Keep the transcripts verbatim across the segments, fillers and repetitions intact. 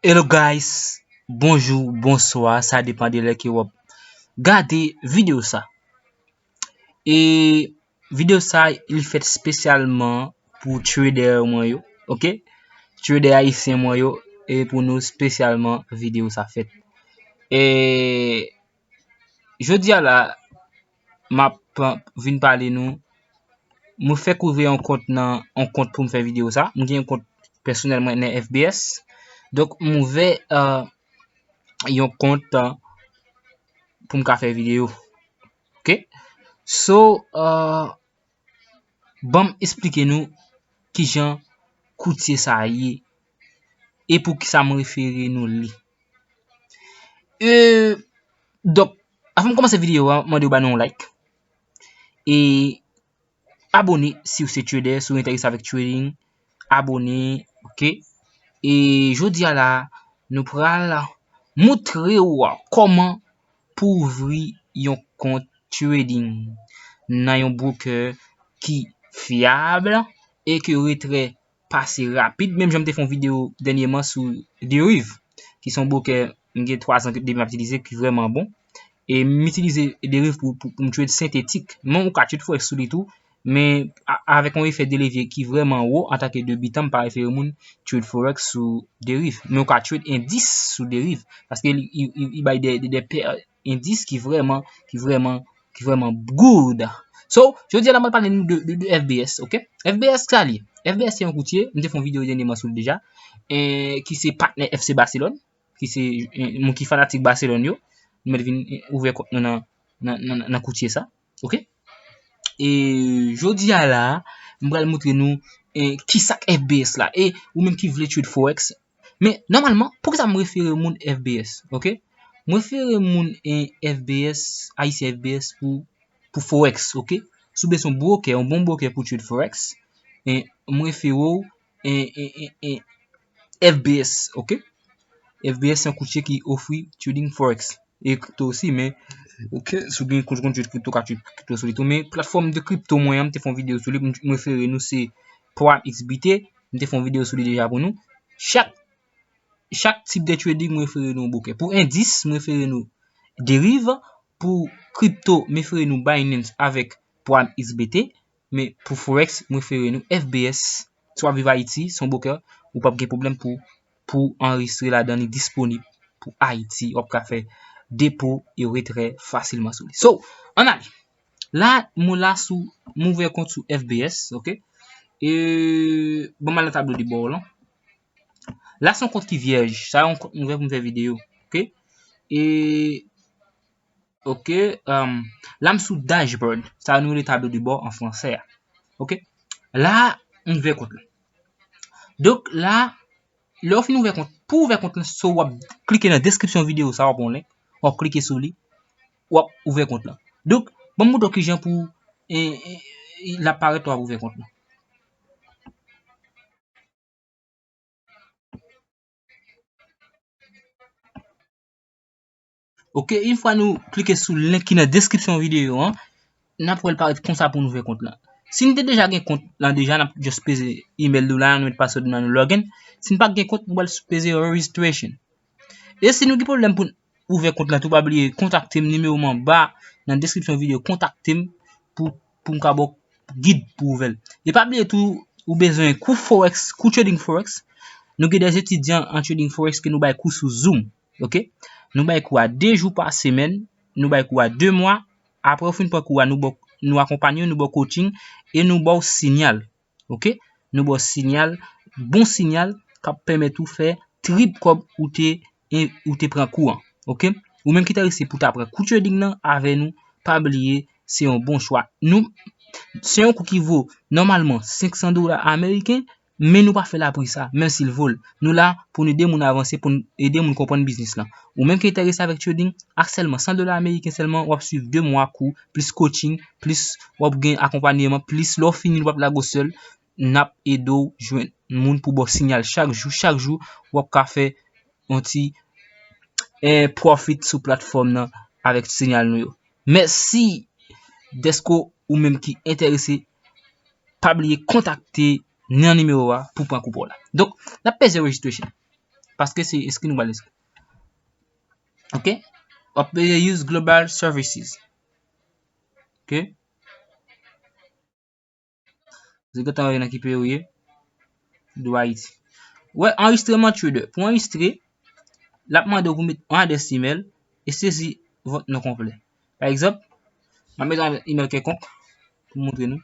Hello guys, bonjou, bonswa, sa depann de lè ke w ap gade videyo sa. E videyo sa, li fèt espesyalman pou trader mwen yo, ok? Trader ayisyen mwen yo, e pou nou espesyalman videyo sa fèt. E jodi a la, m ap vin pale nou. Mwen fèk ouvè yon kont nan yon kont pou m fè videyo sa. Mwen gen yon kont pèsonèl mwen nan F B S. Donk, mwen ouvè euh, yon kont euh, pou m ka fè videyo. Ok? So, euh, ban m esplike nou kijan koutye sa ye e pou ki sa m refere nou li. Euh, donk, avan m kòmanse videyo a, mande w ba nou yon like. E abone si w se trader, si w enterese avèk trading, abone, ok? E jodi a la, nou pral moutre w kòman pou ouvri yon kont trading nan yon broker ki fyab e ke retrè pase rapid. Menm jan m te fè yon videyo dènyèman sou Deriv, ki se yon broker m gen twa zan depi m ap itilize, ki vrèman bon. E m itilize Deriv pou, pou, pou m trade sentetik. Men ou ka trade forex sou li tou, men a- avèk yon efè de levye ki vrèman wo. Antanke debitan, m pa refere moun trade forex sou Deriv. Men ou ka trade endis sou Deriv, paske li, li, li, li bay de, de, de pè endis ki vrèman, ki vrèman, ki vrèman good. So, jodi a la, mwen pale nou de, de, de F B S, ok? F B S sa li. F B S se yon koutye, m te fè yon videyo dènyèman sou li deja, e, ki se patnè F C Barcelone, ki se e, moun ki fanatik Barcelone yo, nou mèt vin e, ouvè kont nou nan, nan, nan, nan koutye sa, ok? E jodi a la, m pral moutre nou e, ki sa k F B S la. E ou menm ki vle trade forex, men nòmalman, poukisa m refere moun F B S, ok? M refere moun e, F B S, ayisyen F B S pou, pou forex, ok? Si w bezwen yon broker, yon bon broker pou trade forex, e m refere w e, e, e, e, F B S, ok? F B S se yon koutye ki ofri trading forex e kripto osi, men, ok, si w gen kont, kont kripto, ka trade kripto sou li tou. Men platfòm de kripto mwen an, m te fè yon videyo sou li, m refere nou se Prime X B T, m te fè yon videyo sou li deja pou nou. Chak, chak tip de trading, m refere nou broker. Pou endis, m refere nou Deriv. Pou kripto, m refere nou Binance avèk Prime X B T. Men pou forex, m refere nou F B S. Si w ap viv Ayiti, se yon broker, ou p ap gen pwoblèm pou, pou anrejistre ladan, li disponib pou Ayiti. W ap ka fè depo e retrè fasilman sou li. So, ann ale. La, mwen la sou, m ouvè kont sou F B S, ok? E, ban m al nan tablo de bò lan. La, se yon kont ki vyèj. Sa, yon kont m ouvè pou m fè videyo, ok? E, ok, um, la, m sou dashboard. Sa, nou rele tablo de bò an fransè a. Ok? La, m ouvè kont lan. Donk, la, lè w fin ouvè kont, pou ouvè kont lan, so w ap klike nan deskripsyon videyo sa, w ap wè yon link, w ap klike sou li, w ap ouvè kont lan. Donk, ban m montre w kijan pou e, e, e, l ap parèt lè w ap ouvè kont lan. Ok, yon fwa nou klike sou link ki nan deskripsyon videyo an, n ap wè l parèt konsa pou nou ouvè kont lan. Si n te deja gen kont lan deja, n ap just peze email nou la, nou met password nou la, nou login. Si n pa gen kont, nou pral peze registration. E si nou gen pwoblèm pou n ouvè kont lan tou, pa bliye kontakte m, nimewo m anba nan deskripsyon videyo, kontakte m pou, pou m ka ba w gid pou ouvè l. E pa bliye tou, ou bezwen kou forex, kou trading forex. Nou gen de etidyan an trading forex ke nou bay kou sou Zoom, ok? Nou bay kou a de jou pa semèn, nou bay kou a de mwa. Apre w fin pran kou a, nou ba w, nou akonpanye w, nou ba w coaching e nou ba w sinyal. Ok? Nou ba w sinyal, bon sinyal k ap pèmèt ou fè trip kòb ou te, ou te pran kou an. Ok? Ou menm ki enterese pou ta pran kou trading nan avè nou, pa bliye, se yon bon chwa. Nou, se yon kou ki vo nòmalman senk san dola ameriken, men nou pa fè l a pri sa, menm si l vo l. Nou la pou n ede moun avanse, pou n ede moun konprann biznis lan. Ou menm ki enterese avèk trading, ak sèlman san dola ameriken sèlman, w ap swiv de mwa kou, plis coaching, plis w ap gen akonpanyeman, plis lè w fini, w ap lage w sèl, n ap ede w jwenn moun pou ba w sinyal chak jou. Chak jou, w ap ka fè yon ti, eh, profit sou platfòm nan avèk sinyal nou yo. Mèsi dèske ou menm ki enterese, pa bliye kontakte nan nimewo a pou pran kou pa w la. Donk, n ap peze registration. paske se enskri nou pral enskri. Ok? W ap peze use global services. Ok? Se gentan wè nan ki peyi ou ye. Do Ayiti. Wè, anrejistreman trader. Pou anrejistre, l ap mande w pou met yon adrès imèl e sezi vòt non konplè. Pa egzanp, m ap met yon imèl kèlkonk pou montre nou.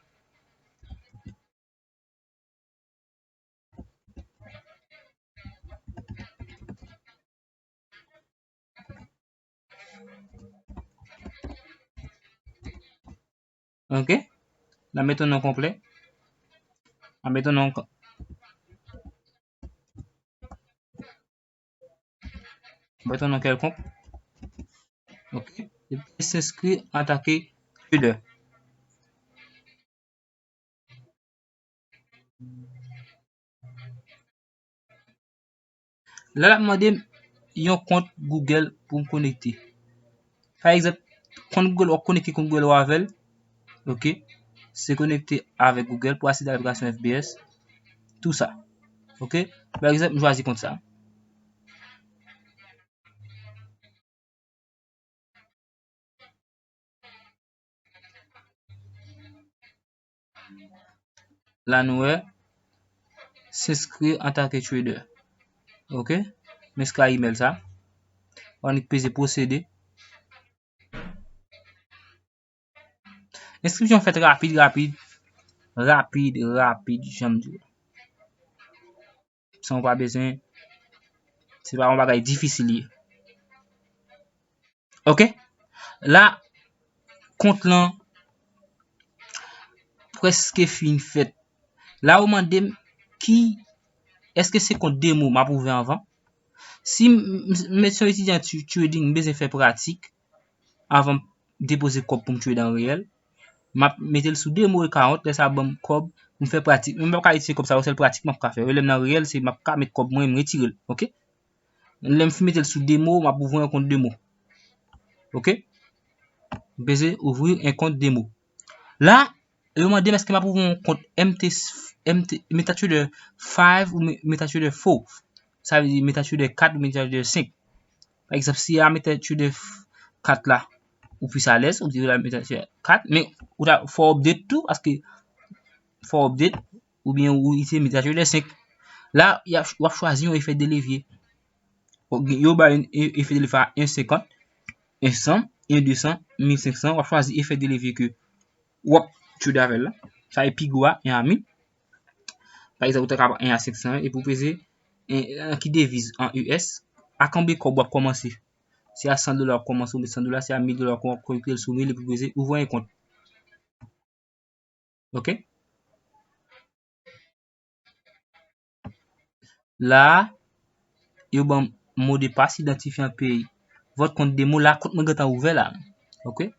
Ok. N a met yon non konplè. N a met yon non, met yon non kèlkonk. Ok. Epi s'inscrire en tant que trader. La, l ap mande m yon kont Google pou m konekte. Pa egzanp, kont Google, w ap konekte kont Google ou avè l. Ok. Se konekte avèk Google pou aksede a aplikasyon F B S. Tou sa. Ok. Pa egzanp, m chwazi kont sa. La nou wè, s'inscrire en tant que trader. Ok. M enskri a imèl sa. W annik peze pwosede. Enskripsyon fèt rapid, rapid. Rapid, rapid, jan m di w. San w pa bezwen, se pa yon bagay difisil li ye. Ok? La, kont lan prèske fin fèt. La, yo mande m ki, èske se kont demo m ap ouvè anvan? Si m, m, m se yon etidyan ti-, trading, m bezwen fè pratik, avan m depoze kòb pou m trade an reyèl, m ap mete l sou demo e ka rant, lè sa a ban m kòb pou m fè pratik. Men m p ap ka itilize kòb sa yo, sèl pratik m ap ka fè. Lè m nan reyèl, se m ap ka met kòb mwen, m retire l, ok? Lè m fin mete l sou demo, m ap ouvri yon kont demo. Ok? M peze ouvrir un compte demo. La, yo mande m èske m ap ouvri yon kont M T, M T, MetaTrader five ou Me-, MetaTrader four. Sa vle di MetaTrader kat ou MetaTrader senk. Pa egzanp, si a MetaTrader kat la, ou plis alèz, ou di la MetaTrader kat, men ou ta fò update tou, paske fò update, oubyen ou itilize MetaTrader senk. La, y ap, w ap chwazi yon efè de levye. Yo ba yon e-, efè de levye a un senkant, un san, un de san, mil senk san, w ap chwazi efè de levye ke w ap trade avè l la. Sa e pi gwo a, un a mil. Pa egzanp, ou ta ka pran un a senk san, epi w peze, un, un ki deviz an U S, a konbyen kòb w ap kòmanse. Si a san dola w ap kòmanse, ou met san dola, si a mil dola w ap kòmanse, w ap konekte l sou mil, epi w peze ouvri un compte. Ok? La, yo ban m modpas idantifyan peyi. Vòt kont demo la, kont mwen gentan ouvè la. Ok?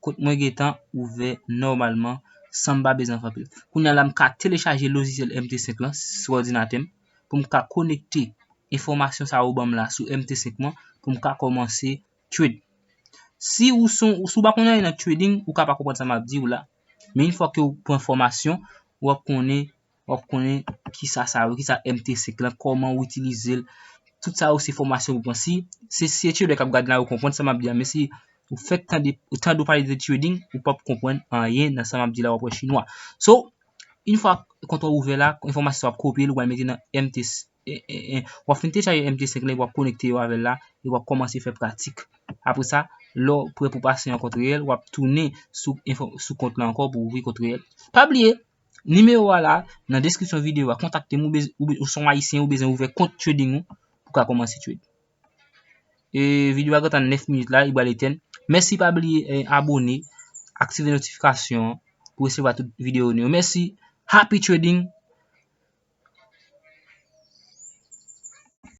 Kont mwen gentan ouvè nòmalman, san m pa bezwen fè anpil. Kounye a la, m ka telechaje lojisyèl M T senk lan sou òdinatè m pou m ka konekte enfòmasyon sa yo ban m la sou M T senk mwen pou m ka kòmanse trade. Si ou son, si w pa konn anyen nan trading, ou ka pa konprann sa m ap di w la. Men yon fwa ke w pran fòmasyon, w ap konnen, w ap konnen kisa sa yo, kisa M T senk lan, kòman w itilize l. Tout sa yo se fòmasyon ou pran. Si se, se trader k ap gade la, yo konprann sa m ap di a. Men si ou fèk tande, ou tande w pale de trading, ou p ap konprann anyen nan sa m ap di la, w ap wè chinwa. So, yon fwa kont ou ouvè la, enfòmasyon sa w ap kopye l, ou pral mete nan M T, e, e, e, w ap fin telechaje M T senk lan, epi w ap konekte yo avè l la, e w ap kòmanse fè pratik. Apre sa, lè w prè pou pase yon kont reyèl, w ap tounen sou enfo-, sou kont la ankò pou ouvri kont reyèl. Pa bliye, nimewo a la, nan deskripsyon videyo a, kontakte m, ou bez-, ou be-, ou se yon ayisyen, ou bezwen ouvè kont trading ou pou ka kòmanse trade. E videyo a gentan nèf minit la, li pral etèn. Mèsi, pa bliye, e, abone, aktive notifikasyon an pou resevwa tout videyo nou yo. Mèsi, happy trading,